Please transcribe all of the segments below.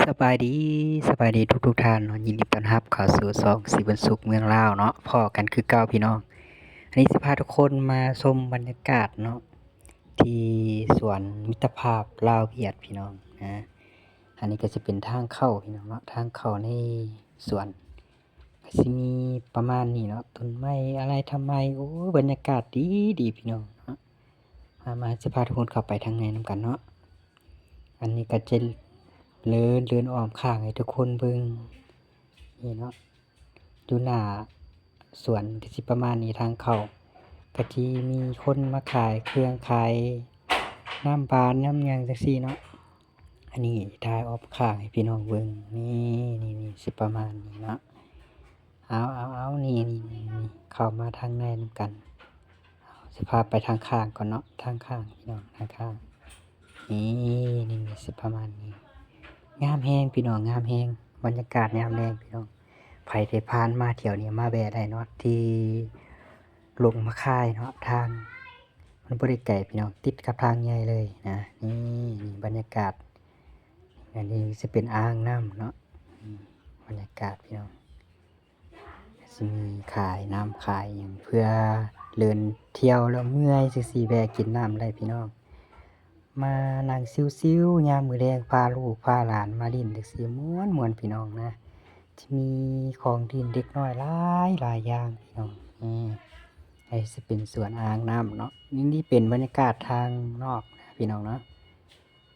ສະບາຍດີ ສະບາຍດີທຸກໆທ່ານເນາະ, ຍິນດີຕ້ອນຮັບເຂົ້າສູ່ຊ່ອງສີບຸນສຸກເມືອງລາວເນາະ, ພໍ້ກັນຄືເກົ່າພີ່ນ້ອງ. ອັນນີ້ຊິພາທຸກຄົນມາຊົມບັນຍາກາດເນາະ ທີ່ສວນມິດຕະພາບລາວຫວຽດພີ່ນ້ອງນະ. ອັນນີ້ກໍຊິເປັນທາງເຂົ້າພີ່ນ້ອງເນາະ, ທາງເຂົ້າໃນສວນ ກໍຊິມີປະມານນີ້ເນາະ, ຕົ້ນໄມ້ອາໄລທຳໄມ. ໂອ້ຍ ບັນຍາກາດດີໆ ພີ່ນ້ອງເນາະ. ມາ ມາ ຊິພາທຸກຄົນເຂົ້າໄປທາງໃນນຳກັນເນາະ. ອັນນີ້ກໍຈະເດີນ ເດີນອ້ອມຂ້າງໃຫ້ທຸກຄົນເບິ່ງນີ້ເນາະ. ຢູ່ໜ້າສວນກໍຊິປະມານນີ້, ທາງເຂົ້າກໍຊິມີຄົນມາຂາຍເຄື່ອງ ຂາຍນ້ຳບານ ນ້ຳຫຍັງຈັ່ງຊີ້ເນາະ. ອັນນີ້ຖ່າຍອ້ອມຂ້າງໃຫ້ພີ່ນ້ອງເບິ່ງ. ນີ້ ນີ້ ນີ້ ຊິປະມານນີ້ເນາະ. ເອົາ ເອົາ ເອົາ ນີ້ ນີ້ ນີ້ ນີ້ ເຂົ້າມາທາງໃນນຳກັນ. ເອົາ ຊິພາໄປທາງຂ້າງກ່ອນເນາະ, ທາງຂ້າງພີ່ນ້ອງ, ທາງຂ້າງ. ນີ້ ນີ້ ນີ້ ຊິປະມານນີ້. ງາມແຮງພີ່ນ້ອງ, ງາມແຮງ. ບັນຍາກາດຍາມແລງພີ່ນ້ອງ, ໃຜທີ່ຜ່ານມາທ່ຽວນີ້ມາແວ່ໄດ້ເນາະ, ທີ່ລົງມະຄາຍເນາະ. ທາງ ມັນບໍ່ໄດ້ໄກພີ່ນ້ອງ, ຕິດກັບທາງໃຫຍ່ເລີຍນະ. ນີ້ ນີ້ບັນຍາກາດ. ອັນນີ້ຊິເປັນອ່າງນ້ຳເນາະ. ນີ້ບັນຍາກາດພີ່ນ້ອງ, ຊິມີຂາຍນ້ຳຂາຍຫຍັງ ເພື່ອເດີນທ່ຽວແລ້ວເມື່ອຍຈັ່ງຊີ້ ແວ່ກິນນ້ຳໄດ້ພີ່ນ້ອງ. ມານັ່ງຊິວໆ ຍາມມື້ແລງ ພາລູກພາຫຼານມາຫຼິ້ນຈັ່ງຊີ້ ມ່ວນໆ ພີ່ນ້ອງນະ. ຈະມີຂອງຫຼິ້ນເດັກນ້ອຍຫຼາຍ ຫຼາຍຢ່າງພີ່ນ້ອງ. ນີ້ ອັນນີ້ຊິເປັນສວນອ່າງນ້ຳເນາະ. ນີ້ ນີ້ເປັນບັນຍາກາດທາງນອກນະພີ່ນ້ອງເນາະ.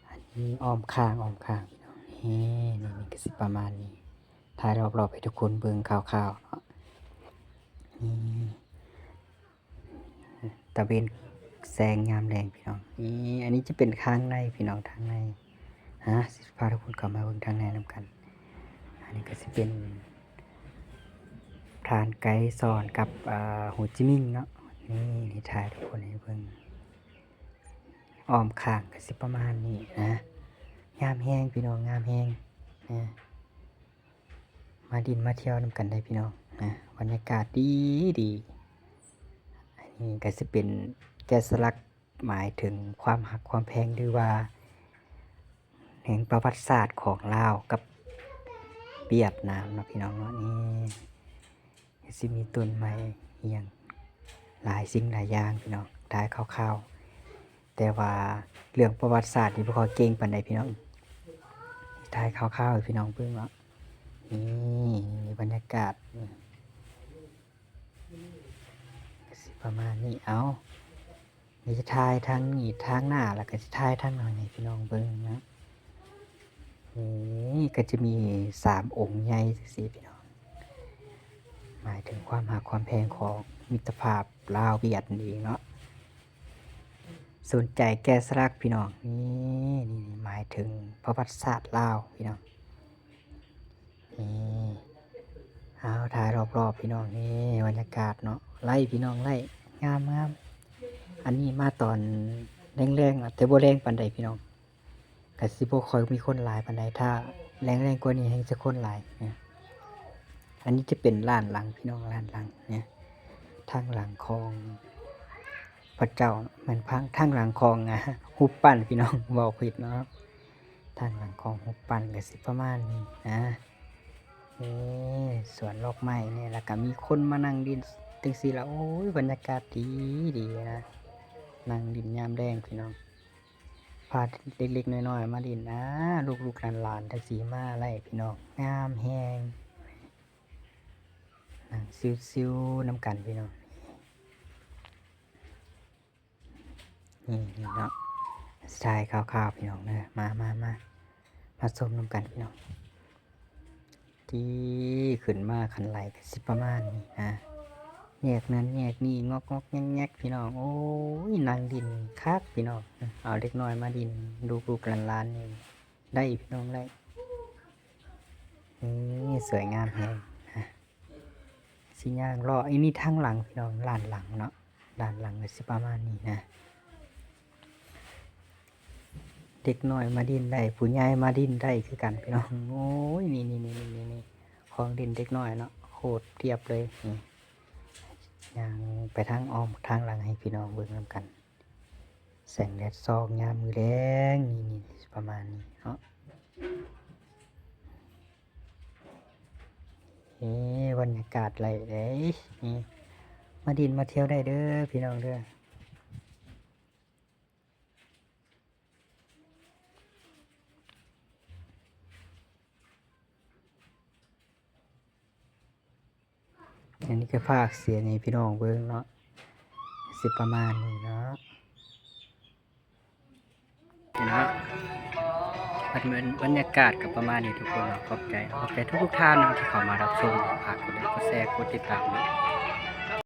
ອັນນີ້ອ້ອມຂ້າງ ອ້ອມຂ້າງພີ່ນ້ອງ. ນີ້ ນີ້ ນີ້ກໍຊິປະມານນີ້, ຖ່າຍລອບໆ ໃຫ້ທຸກຄົນເບິ່ງຄ່າວໆ ເນາະ. ນີ້ ຕາເວັນແສງຍາມແລງພີ່ນ້ອງ. ນີ້ ອັນນີ້ຈະເປັນທາງໃນພີ່ນ້ອງ, ທາງໃນ. ຮະ ຊິພາທຸກຄົນເຂົ້າມາເບິ່ງທາງໃນນຳກັນ. ອັນນີ້ກໍຊິເປັນທ່ານໄກສອນກັບ ເອີ ໂຮຈິມິນເນາະ. ນີ້ ນີ້ ຖ່າຍທຸກຄົນໃຫ້ເບິ່ງ. ອ້ອມຂ້າງກໍຊິປະມານນີ້ນະ. ງາມແຮງພີ່ນ້ອງ, ງາມແຮງນະ. ມາຫຼິ້ນມາທ່ຽວນຳກັນໄດ້ພີ່ນ້ອງນະ, ບັນຍາກາດດີໆ. ອັນນີ້ກໍຊິເປັນແກະສະຫຼັກໝາຍເຖິງຄວາມຮັກຄວາມແພງ ຫຼືວ່າແຫ່ງປະຫວັດສາດຂອງລາວກັບຫວຽດນາມເນາະ ພີ່ນ້ອງເນາະ. ນີ້ ຊິມີຕົ້ນໄມ້ອີ່ຫຍັງຫຼາຍສິ່ງຫຼາຍຢ່າງພີ່ນ້ອງ, ຖ່າຍຄ່າວໆ ແຕ່ວ່າເລື່ອງປະຫວັດສາດນີ້ບໍ່ຄ່ອຍເກັ່ງປານໃດພີ່ນ້ອງ, ຖ່າຍຄ່າວໆ ໃຫ້ພີ່ນ້ອງເບິ່ງເນາະ. ນີ້ ນີ້ບັນຍາກາດ ນີ້ ກໍຊິປະມານນີ້. ເອົາ ນີ້ຈະຖ່າຍທາງນີ້ທາງໜ້າ ແລ້ວກໍຊິຖ່າຍທາງຫຼັງໃຫ້ພີ່ນ້ອງເບິ່ງນະ. ນີ້ກໍຈະມີສາມອົງໃຫຍ່ຈັ່ງຊີ້ພີ່ນ້ອງ, ໝາຍເຖິງຄວາມຮັກຄວາມແພງຂອງມິດຕະພາບລາວຫວຽດນັ້ນເອງເນາະ. ສົນໃຈແກະສະຫຼັກພີ່ນ້ອງ. ນີ້ ນີ້ ນີ້ໝາຍເຖິງປະຫວັດສາດລາວພີ່ນ້ອງ. ນີ້ ເອົາ ຖ່າຍລອບໆ ພີ່ນ້ອງ. ນີ້ບັນຍາກາດເນາະ, ໄລ່ພີ່ນ້ອງ ໄລ່ ງາມໆ. ອັນນີ້ມາຕອນແລງໆ ແຕ່ບໍ່ແລງປານໃດພີ່ນ້ອງ, ກະຊິບໍ່ຄ່ອຍມີຄົນຫຼາຍປານໃດ. ຖ້າແລງໆ ກວ່ານີ້ແຮ່ງຈະຄົນຫຼາຍນະ. ອັນນີ້ຈະເປັນລ້ານຫຼັງພີ່ນ້ອງ, ລ້ານຫຼັງນະ, ທາງຫຼັງຂອງພະເຈົ້າ ແມ່ນທາງ ທາງຫຼັງຂອງ ອາ ຮູບປັ້ນພີ່ນ້ອງ, ເວົ້າຜິດເນາະ. ທາງຫຼັງຂອງຮູບປັ້ນກໍຊິປະມານນີ້ນະ. ນີ້ສວນດອກໄມ້ນີ້ ແລ້ວກໍມີຄົນມານັ່ງຫຼິ້ນຈັ່ງຊີ້ລະ. ໂອ້ຍ ບັນຍາກາດດີ ດີນະ, ນັ່ງຫຼິ້ນຍາມແລງພີ່ນ້ອງ. ພາເດັກໆ ນ້ອຍໆ ມາຫຼິ້ນນະ, ລູກໆ ຫຼານໆ ຈັ່ງຊີ້ມາໄດ້ພີ່ນ້ອງ, ງາມແຮງ. ນັ່ງຊິວໆ ນຳກັນພີ່ນ້ອງ. ນີ້ ນີ້ເນາະ, ສະໄຕລ໌ຄ່າວໆ ພີ່ນ້ອງເດີ. ມາ ມາ ມາ ມາຊົມນຳກັນພີ່ນ້ອງ. ທີ່ຂຶ້ນມາຂັ້ນໄລ່ກໍຊິປະມານນີ້ນະ, ແຍກນັ້ນແຍກນີ້ ງອກໆ ແງກໆ ພີ່ນ້ອງ. ໂອ້ຍ ນັ່ງຫຼິ້ນຄັກພີ່ນ້ອງ, ເອົາເດັກນ້ອຍມາຫຼິ້ນ ລູກໆ ຫຼານໆ ນີ້ໄດ້ພີ່ນ້ອງ ໄດ້. ນີ້ສວຍງາມແຮງນະ. ຊິຍ່າງເລາະ ອັນນີ້ທາງຫຼັງພີ່ນ້ອງ, ດ້ານຫຼັງເນາະ, ດ້ານຫຼັງກໍຊິປະມານນີ້ນະ. ເດັກນ້ອຍມາຫຼິ້ນໄດ້ ຜູ້ໃຫຍ່ມາຫຼິ້ນໄດ້ຄືກັນພີ່ນ້ອງ. ໂອ້ຍ ນີ້ໆໆໆ ຂອງຫຼິ້ນເດັກນ້ອຍເນາະ, ໂຄດຕຽບເລີຍ. ນີ້ ຍ່າງໄປທາງອ້ອມທາງຫຼັງໃຫ້ພີ່ນ້ອງເບິ່ງນຳກັນ. ແສງແດດສ່ອງຍາມມື້ແລງ ນີ້ໆ ປະມານນີ້ເນາະ. ນີ້ບັນຍາກາດໄຫຼເດ້ ນີ້ ມາດິນມາທ່ຽວໄດ້ເດີພີ່ນ້ອງເດີ. ອັນນີ້ກໍພາກສຽງໃຫ້ພີ່ນ້ອງເບິ່ງເນາະ ຊິປະມານນີ້ເນາະ ນີ້ເນາະ ບັນ ບັນຍາກາດກໍປະມານນີ້ທຸກຄົນເນາະ. ຂອບໃຈ ຂອບໃຈທຸກໆທ່ານເນາະ ທີ່ເຂົ້າມາຮັບຊົມ. ຝາກກົດໄລກ໌ ກົດແຊ ກົດຕິດຕາມເນາະ.